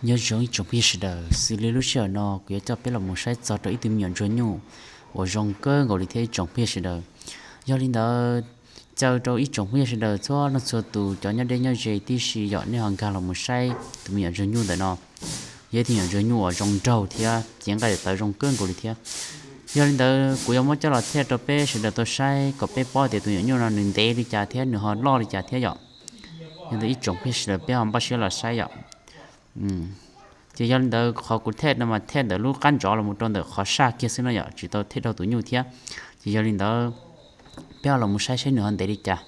Nyob zoo ib tsoom phooj ywg sawv daws, xws li lub sij hawm no kuv yuav coj peb los mus saib txog rau ib tug me nyuam ntsuag nyuj uas zoo kawg nkaus li thiab ib tsoom phooj ywg sawv daws. Yog li ntawd, caw rau ib tsoom phooj ywg sawv daws txhua leej txhua tus cov nyob deb nyob ze tib si yom, nej ho nkag los mus saib tus me nyuam ntsuag nyuj ntawm no. Yog ib tug me nyuam ntsuag nyuj uas zoo nraug thiab cev nqaij tawv zoo kawg nkaus li thiab. Yog li ntawd kuv yuav muab coj los thaij rau peb sawv daws tau saib kom peb paub tias tus me nyuam nyuj no nws ntev li cas thiab nws ho loj li cas thiab yom. Yog li ntawd ib tsoom phooj ywg sawv daws peb ho npaj siab los saib yom. Ces yog li ntawd qhov kuv thaij no mas thaij ntawm lub qab ntsos los mus rau ntawm qhov saj kiag xwb no yom, tsis tau thaij dhau tus nyuj thiab. Ces yog li ntawd peb ho los mus saib saib nws ho ntev li cas.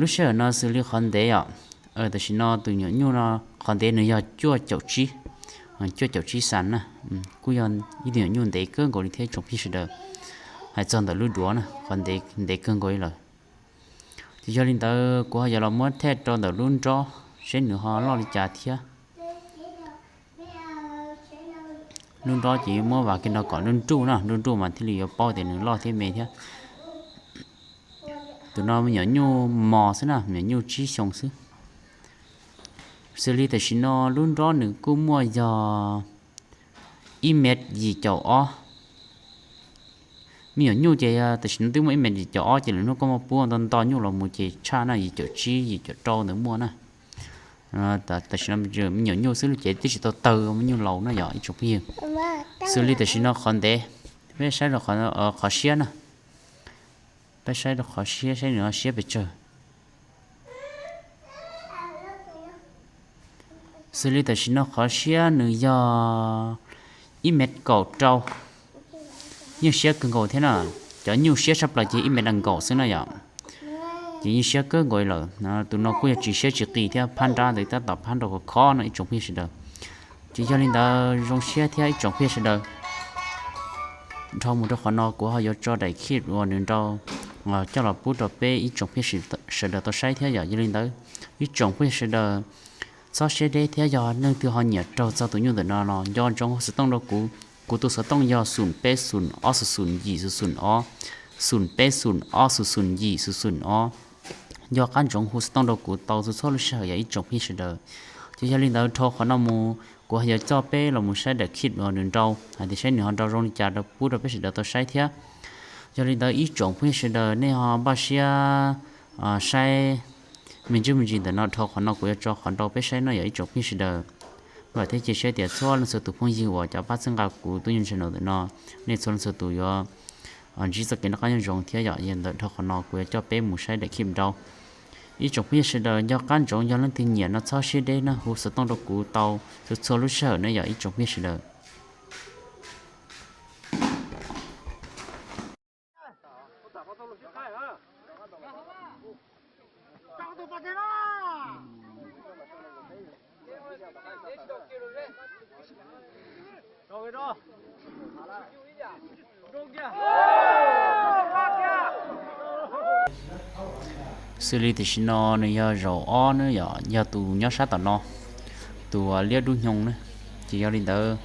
Lub sij hawm no xws li qhov ntev yom, tam sim no tus me nyuam nyuj no qhov ntev nws yog cuaj caum tsib, cuaj caum tsib xas na. Kuj yog ib tug me nyuam nyuj ntev kawg nkaus li thiab tsoom phooj ywg sawv daws. Hais txog ntawm lub duav na qhov ntev kawg nkaus li lawm. Ces yog li ntawd kuv ho yuav los muab thaij rau ntawm lub nrob seb nws ho loj li cas thiab. Lub nrob ces muab vas kiag nrog kom nruj nruj na, nruj nruj mas thiaj li yuav paub tias nws loj thiab me thiab. Tus no me nyuam nyuj mos xwb na, me nyuam nyuj tsib xyoo xwb. Xws li tam sim no lub nrob nws kuj muaj yog ib mev yim caum ob. Me nyuam nyuj ces tam sim no twb muaj ib mev yim caum ob ces lwm hnub koj muaj pub nto nto nyuj los mus ces tshaj na, yim caum tsib yim caum rau ntawd muaj na. Tam sim no me nyuam nyuj xwb, lub cev twb tsis tau tawg, me nyuam nyuj laus na yom ib tsoom phooj ywg. Xws li tam sim no qhov ntev, peb saib rau qhov siab na. Peb saib rau qhov siab, saib nws ho siab pes tsawg. Xws li tam sim no qhov siab nws yog ib mev kaum rau. Yeej siab kawg nkaus thiab na. Cov nyuj siab tshaj plaws ces ib mev nees nkaum xwb na yom. Ces yeej siab kawg nkaus li lawm. Tus no kuj yog tsis siab tsis qis thiab, phab nrab ntawd tab tom phab nrau khov khob no ib tsoom phooj ywg sawv daws. Ces yog li ntawd zoo siab thiab ib tsoom phooj ywg sawv daws. Dhau mus rau qhov no kuv ho yuav tso daim clip uas nws nrau coj los pub rau peb ib tsoom phooj ywg sawv daws tau saib thiab yom. Yog li ntawd ib tsoom phooj ywg sawv daws txhob siab deb thiab, yog leej twg ho nyiam raug txog tus nyuj ntawm no los nco ntsoov hu xov tooj rau kuv. Kuv tus xov tooj yog xoom peb xoom ob xoom xoom yim xoom xoom ob, xoom peb xoom ob xoom xoom yim xoom xoom ob. Nco qab ntsoov hu xov tooj rau kuv tau txhua txhua lub sij hawm yom ib tsoom phooj ywg sawv daws. Ces yog li ntawd dhau qhov no mus kuv ho yuav coj peb los mus saib daim clip uas nws nrau hais tias saib nws ho nrau zoo li cas rau pub rau peb sawv daws tau saib thiab. Yog li ntawd ib tsoom phooj ywg sawv daws nej ho npaj siab saib me ntsis me ntsis ntawm no, dhau qhov no kuv yuav tso qhov nrau peb saib no yom ib tsoom phooj ywg sawv daws. Vam thiab cia siab tias txhua leej txhua tus phooj ywg uas cov pab txhawb nqa kuv tus nyuj channel ntawm no, nej txhua leej txhua tus yuav ntsib txoj kev noj qab nyob zoo thiab yom. Yog li ntawd dhau qhov no kuv yuav coj peb mus saib daim clip nrau. Ib tsoom phooj ywg sawv daws nco qab ntsoov, yog leej twg nyiam no txhob siab deb na, hu xov tooj rau kuv tau txhua txhua lub sij hawm na yom ib tsoom phooj ywg sawv daws. Xws li tam sim no nws yog zaum ob na yom, yog tus nyob sab tom no, tus liab dub nyoog na. Ces yog li ntawd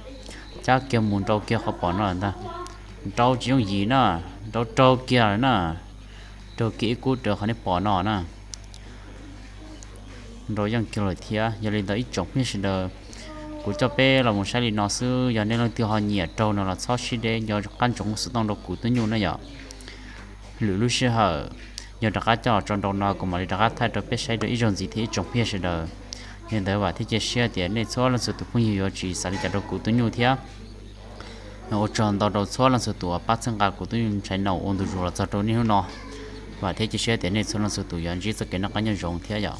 cab kiag mus nrau kiag qhov pom no lawm ntag. Nrau tsis yooj yim na, nrau raug kiag lawm na, raug kiag ib kub raws qhov nej pom no na. Nrau yeej kiag lawm thiab. Yog li ntawd ib tsoom phooj ywg sawv daws, kuv coj peb los mus saib li no xwb, yog nej leej twg ho nyiam raug no los txhob siab deb, nco qab ntsoov hu xov tooj rau kuv tus nyuj na yom. Lwm lub sij hawm yog rov qab coj los tso nrau no kuv mam li rov qab thaij rau peb saib dua ib zaug ntxiv thiab ib tsoom phooj ywg sawv daws. Yog li ntawd vam thiab cia siab tias nej txhua leej txhua tus phooj ywg yuav tsis xav li cas rau kuv tus nyuj thiab. Ua tsaug ntau rau txhua leej txhua tus uas pab txhawb nqa kuv tus nyuj channel ua ntu zus los txog rau niaj hnub no. Vam thiab cia siab tias nej txhua leej txhua tus yuav ntsib txoj kev noj qab nyob zoo thiab yom.